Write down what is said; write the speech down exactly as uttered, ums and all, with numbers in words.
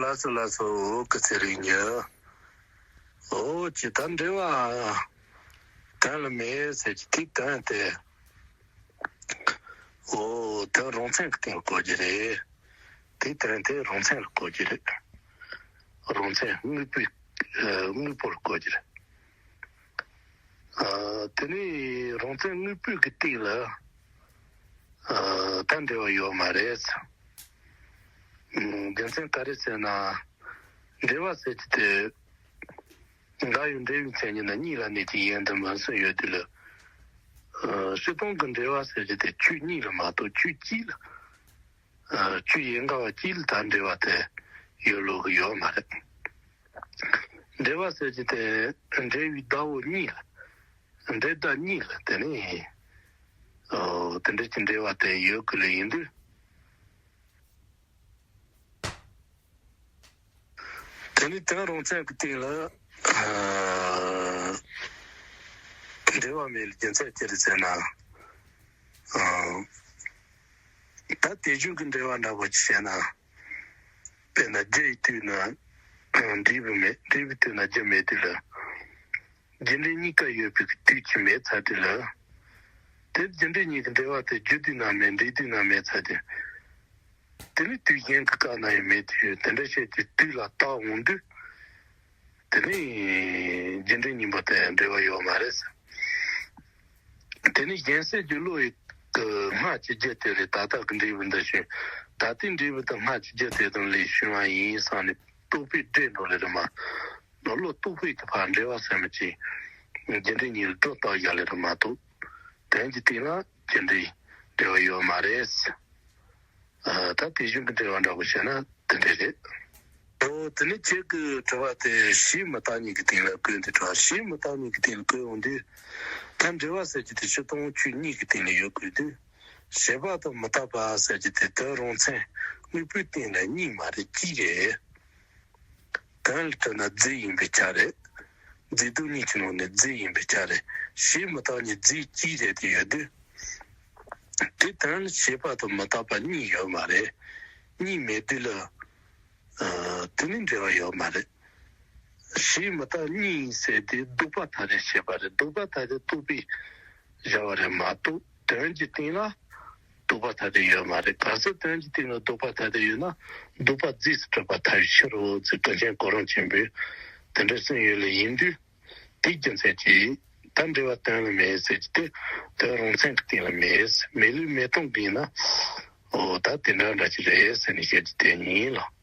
ལགས་སོ་ལགས་སོ། འོ་སྐུ་ཚེ་རིང་ཉེ། འོ་ཅི་ད་འབྲེལ་བ་དོན་ལ་མེད་ཟེར་གྱི་དེ་དོན་དེ། འོ་དོན་རང་མཚན་གྱི་སྟེང་ལ་གོ་རྒྱུ་རེད། དེ་དོན་དེ་རང་མཚན་ལ་གོ་རྒྱུ་རེད། རང་མཚན་དངོས་པོའི་དངོས་པོ་ལ་གོ་རྒྱུ་རེད། ཨ། དེ་ནས་རང་མཚན་དངོས་པོའི་གི་སྟེང་ལ་ཨ་ད་འབྲེལ་བ་ཡོད་མ་རེད། ཨ། རྒྱུ་མཚན་ག་རེ་ཟེར་ན། འབྲེལ་བ་ཟེར་གྱི་དེ་འགལ་ཡང་འབྲེལ་བའི་མཚན་ཉིད་ན་གཉིས་ལ་གནས་ཀྱི་ཡན་དུ་མ་སུ་ཡོད་དུས་ལ། ཨ། སྤྱིར་བཏང་གི་འབྲེལ་བ་ཟེར་གྱི་དེ་ཆོས་གཉིས་ལ་མ་གཏོགས་ཆོས་གཅིག་ལ། ཨ། ཆོས་ཡན་གར་བ་གཅིག་ལ་ད་འབྲེལ་བ་དེ་ཡོད་ལོ་གི་ཡོད་མ་རེད། འབྲེལ་བ་ཟེར་གྱི་དེ་འབྲེལ་བའི་ཟླ་བོ་གཉིས་ལ། འབྲེལ་ཟླ་གཉིས་ལ་དེ་ནས་ཨོ་དེ་འདྲ་གྱི་འབྲེལ་བ་དེ་ཡོད་གི་ལ་ཡིན་དུས། དེ་ནི་དོན་རང་མཚན་གྱི་སྟེང་ལ་ཨ་འབྲེལ་བ་མེད་ལ་རྒྱུ་མཚན་ཅི་རེད་ཟེར་ན། ཨ། ད་དེ་བཞིན་གྱི་འབྲེལ་བ་འདྲ་པོ་ཅིག་བྱས་ན། དཔེར་ན་རྒྱུ་ཡི་དུས་ན་འབྲས་བུ་མེད། འབྲས་བུའི་དུས་ན་རྒྱུ་མེད་དུས་ལ། རྒྱུ་འབྲས་གཉིས་ཀ་ཡོད་པའི་དུས་ཀྱི་མེད་ཚར་དུས་ལ། དེ་རྒྱུ་འབྲས་གཉིས་ཀྱི་འབྲེལ་བ་དེ་རྒྱུ་དུས་ན་མེད། འབྲས་དུས་ན་མེད་ཚར་དུས། དེ་ནི་དུས་གཞན་གྱི་སྐབས་ན་ཡང་མེད་དུས་དེ་འདྲ་བྱས་ཏེ་དུས་ལ་བརྟག་འོང་དུས། དེ་ནི་རྒྱུ་འབྲས་གཉིས་པོ་དེ་འབྲེལ་བ་ཡོད་མ་རེད། དེ་ནི་གཞན་སེལ་གྱི་བློ་ཡི་གི་སྔ་ཕྱི་རྒྱུ་དེ་རེད། ད་ལྟ་གི་འབྲས་བུ་འདི་བྱུང་། ད་ལྟའི་འབྲས་བུ་དང་སྔ་ཕྱི་རྒྱུ་དེ་དང་ལས་བྱུང་བ་ཡིན་བསམ་ནས་རྟོག་པས་འདྲེས་འགྲོ་ལེ་རེད་མ། ནོར་ལོ་རྟོག་པའི་གི་ཕར་འབྲེལ་བ་ཟེར་མི་ཅིག་རྒྱུ་འབྲས་གཉིས་ལ་སྒྲོ་བཏགས་བཞག་ལེ་རེད་མ་གཏོགས། དོན་གྱི་སྟེང་ལ་རྒྱུ་འབྲས་འབྲེལ་བ་ཡོད་མ་རེད། ཨ། ད་དེ་བཞིན་གྱི་འབྲེལ་བ་འདྲ་པོ་བྱས་ན་དེ་འདྲ་རེད། ཨོ་དེ་ནི་ཁྱེད་ཀྱི་དྲི་བ་དེ་བྱས་མི་རྟག་གཉིས་ཀྱི་སྟེང་ལ་བཀོད་འདི་དྲི་བ་བྱས་མི་རྟག་གཉིས་ཀྱི་སྟེང་ལ་བཀོད་འོང་དུས། ད་འབྲེལ་བ་ཟེར་གྱི་དེ་སྤྱིར་བཏང་ཆོས་གཉིས་ཀྱི་སྟེང་ལ་ཡོད་དགོས་དུས། བྱས་པ་དང་མི་རྟག་པ་ཟེར་གྱི་དེ་དོན་རང་མཚན་དངོས་པོའི་སྟེང་ལ་གཉིས་མ་རེད་གཅིག་རེད། དོན་ལ་ལྟོས་ན་རྫས་ཡིན་པའི་ཆ་རེད། རྫས་ལྡོག་གཉིས་ཀྱི་ནང་ནས་རྫས་ཡིན་པའི་ཆ་རེད། བྱས་མི་རྟག་གཉིས་རྫས་གཅིག་རེད་དེ་ཡོད་དུས། དེ་དོན་ལ་བྱས་པ་དང་མི་རྟག་པ་གཉིས་ཡོད་མ་རེད། གཉིས་མེད་དུས་ལ། ཨ། དེ་ནི་འབྲེལ་བ་ཡོད་མ་རེད། བྱས་མི་རྟག་གཉིས་ཟེར་དེ་ལྡོག་པ་ཐ་དད་བྱས་པ་རེད། ལྡོག་པ་ཐ་དད་རྟོག་པས་བཞག་པ་རེད་མ་གཏོགས་དོན་གྱི་སྟེང་ལ་ལྡོག་པ་ཐ་དད་ཡོད་མ་རེད། གལ་སྲིད་དོན་གྱི་སྟེང་ལ་ལྡོག་པ་ཐ་དད་ཡོད་ན་ལྡོག་པ་རྫས་སུ་གྲུབ་པར་ཐལ་བའི་ཕྱིར་རོ་ཟེར་དོན་ཆེན་གོ་རིམ་ཆེན་པོས་དེ་འདྲ་གསུངས་ཡོད་ལེ་ཡིན་དུས། དེའི་རྒྱུ་མཚན་གྱིས་ད་འབྲེལ་བ་དོན་ལ་མེད་ཟེར་གྱི་དེ་དོན་རང་མཚན་གྱི་སྟེང་ལ་མེད། མེད་ལུགས་མེད་སྟངས་ཀྱིས་ན། འོ་ད་དེ་འདྲ་འདྲ་ཅིག་རེད་ཟེར་ནས་བཤད་རྒྱུ་དེ་ཡིན་ལ།